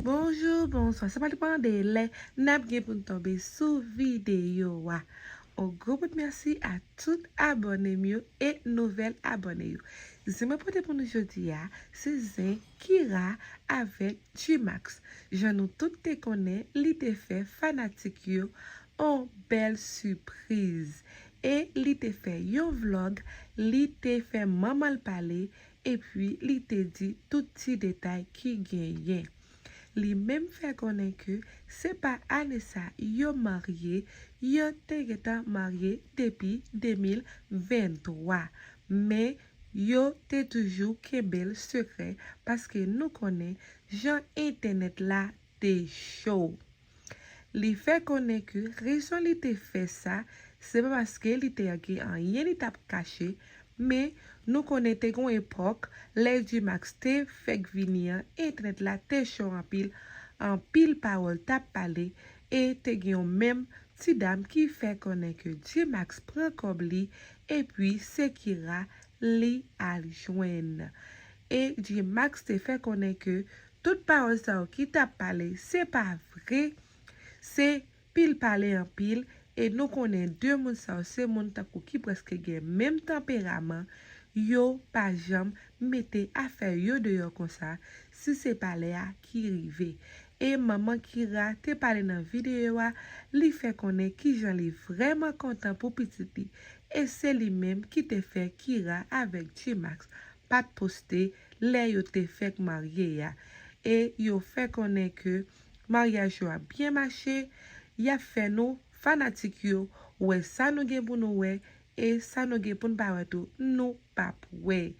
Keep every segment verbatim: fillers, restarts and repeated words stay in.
Bonjou, bonswa. Sa pa depann de lè n ap gen pou n tonbe sou videyo a. On gwo bout mèsi a tout abòne m yo e nouvèl abòne yo. Zen mwen pote pou nou jodi a, se zen Kira avèk G-Max. Jan nou tout te konnen, li te fè fanatik yo on bèl sipriz. E li te fè yon vlòg, li te fè manman l pale, epi li te di tout ti detay ki genyen. Li menm fè konnen ke se pa ane sa yo marye, yo te gentan marye depi de mil venntwa. Men yo te toujou kenbe l sekrè paske nou konnen jan entènèt la te cho. Li fè konnen ke rezon li te fè sa, se pa paske li te gen anyen li t ap kache, men nou konnen te gen yon epòk, lè G-Max te fèk vini an, entènèt la te cho anpil, anpil pawòl t ap pale, e te gen yon menm ti dam ki fè konnen ke G-Max pran kòb li, epi se Kira li al jwenn. E G-Max te fè konnen ke tout pawòl sa yo ki t ap pale, se pa vre, se pil pale anpil, e nou konnen de moun sa yo se moun tankou ki prèske gen menm tanperaman, yo pa janm mete afè yo deyò konsa, si se pa lè a ki rive. E manman Kira te pale nan videyo a, li fè konnen kijan li vrèman kontan pou pitit li, e se li menm ki te fè Kira avèk G-Max pa t poste lè yo te fèk marye a. E yo fè konnen ke maryaj yo ap byen mache, y ap fè nou, fanatik yo, wè sa nou gen pou nou wè, e sa nou gen pou n pa wè tou, nou p ap wè.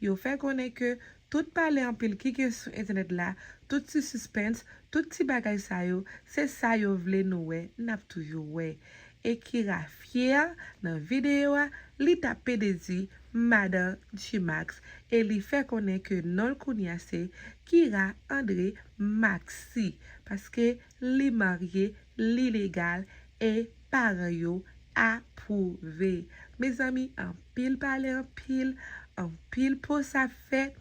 Yo fè konnen ke tout pale anpil ki gen sou entènèt la, tout ti sispens, tout ti bagay sa yo, se sa yo vle nou wè, n ap toujou wè. E Kira fyè nan videyo a, li t ap pede di madan G-Max, e li fè konnen ke non l kounye a se Kira André Maxi, paske li marye, li legal, e paran yo apwouve. Mezanmi, anpil pale anpil, anpil post ap fèt,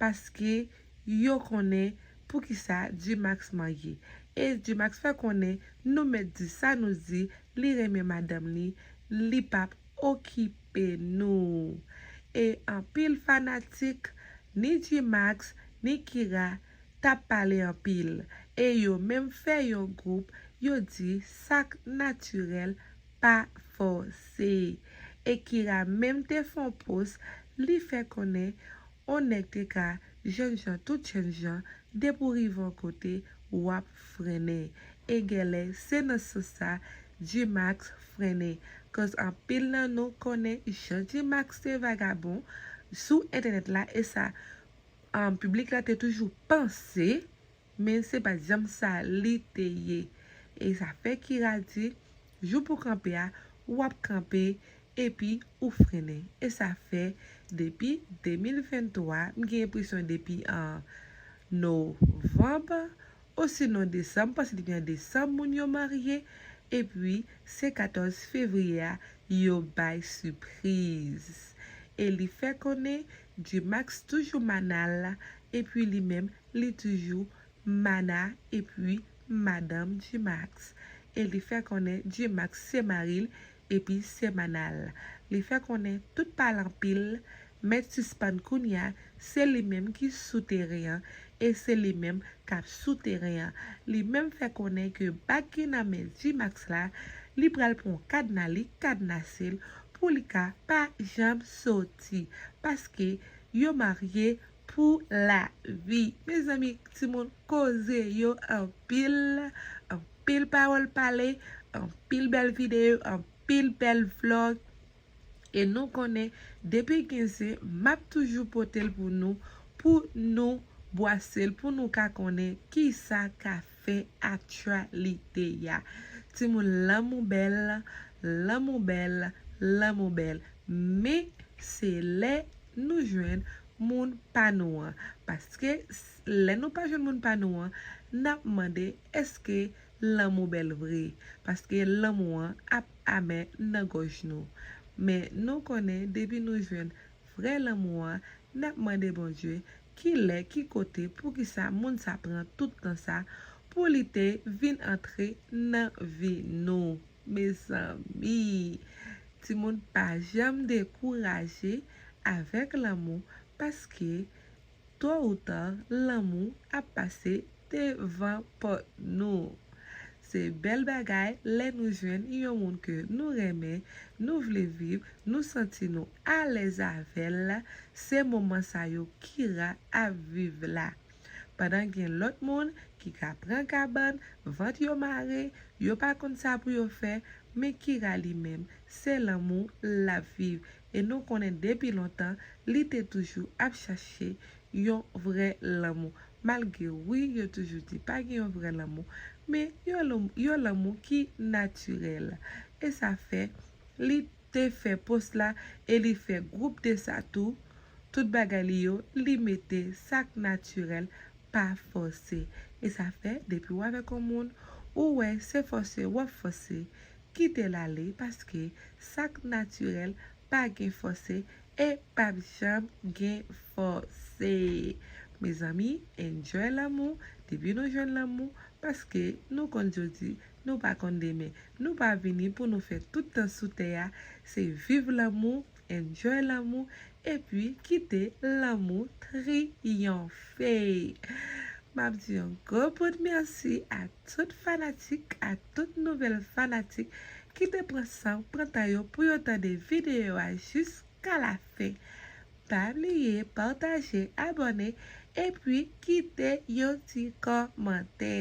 paske yo konnen poukisa G-Max marye. E G-Max fè konnen nou mèt di sa nou di, li renmen madanm li, li p ap okipe nou. E anpil fanatik, ni G-Max, ni Kira, t ap pale anpil. E yo menm fè yon gwoup, yo di sa k natirèl pa fòse. E Kira menm te fè yon post, li fè konnen on nèg te ka jènjan tout jènjan, depi w rive yon kote, w ap frennen. E genlè, se nan sans sa, G-Max frennen. Koz anpil nan nou konnen jan G-Max te vagabon sou entènèt la, e sa, um, piblik la te toujou panse, men se pa t janm sa li te ye. E sa fè Kira di, jou pou kanpe a, w ap kanpe, epi ou frennen. E sa fè, depi de mil venntwa, m gen enpresyon depi an novanm, osinon desanm, paske depi an desanm moun yo marye, epi se katòz fevriye a, yo bay sipriz. E li fè konnen G-Max toujou mana l, epi li menm, li toujou mana epi madanm G-Max. E li fè konnen G-Max se mari l epi se mana l. Li fè konnen tout pale anpil mèt sispann kounye a, se li menm ki sou teren an, e se li menm k ap sou teren an. Li menm fè konnen ke bag ki nan men G-Max la, li pral pran yon kadna, li kadnase l pou li ka pa janm soti. Paske yo marye pou lavi. Mezanmi, timoun, koze yo anpil, anpil pawòl pale, anpil bèl videyo, anpil bèl vlòg. E nou konnen, depi gen zen, m ap toujou pote l pou nou, pou nou bwase l, pou nou ka konnen kisa ka fè aktyalite a. Timoun, lanmou bèl, lanmou bèl, lanmou bèl. Men, se lè nou jwenn moun pa nou an. Paske s-, lè nou pa jwenn moun pa nou an, n ap mande èske lanmou bèl vre. Paske lanmou an ap amè nan gòj nou. Men nou konnen depi nou jwenn vrè lanmou an, n ap mande Bondye ki lè, ki kote, poukisa moun sa pran tout tan sa pou li te vin antre nan vi nou. Mezanmi, timoun, pa janm dekouraje avèk lanmou, paske twa ou ta, lanmou ap pase devan pòt nou. Se bèl bagay lè nou jwenn yon moun ke nou renmen, nou vle viv, nou santi nou alèz avè l. Se moman sa yo Kira ap viv la. Pandan gen lòt moun ki ka pran kabann, vant yo mare, yo pa konn sa pou yo fè, men Kira li menm, se lanmou l ap viv. E nou konnen depi lontan, li te toujou ap chache yon vrè lanmou. Malgre wi, yo toujou di pa gen yon vrè lanmou, men yon lanmou, yon lanmou ki natirèl. E sa fè, li te fè pòs la e li fè gwoup de sa tou. Tout bagay li yo, li mete sa k natirèl, pa fòse. E sa fè, depi w avèk yon moun, ou wè se fòse w ap fòse, kite l ale, paske sa k natirèl pa gen fòse e p ap janm gen fòse. Mezanmi, enjoy lanmou. Depi nou jwenn lanmou, paske nou konn jodi, nou pa konn demen. Nou pa vini pou nou fè tout tan sou tè a. Se viv lanmou, enjoy lanmou, epi kite lanmou triyonfe. M ap di yon gwo bout mèsi a tout fanatik, a tout nouvèl fanatik ki te pran san, pran tan yo pou yo tande videyo a jiska lafen. Pa bliye pataje, abòne, epi kite yon ti kòmantè.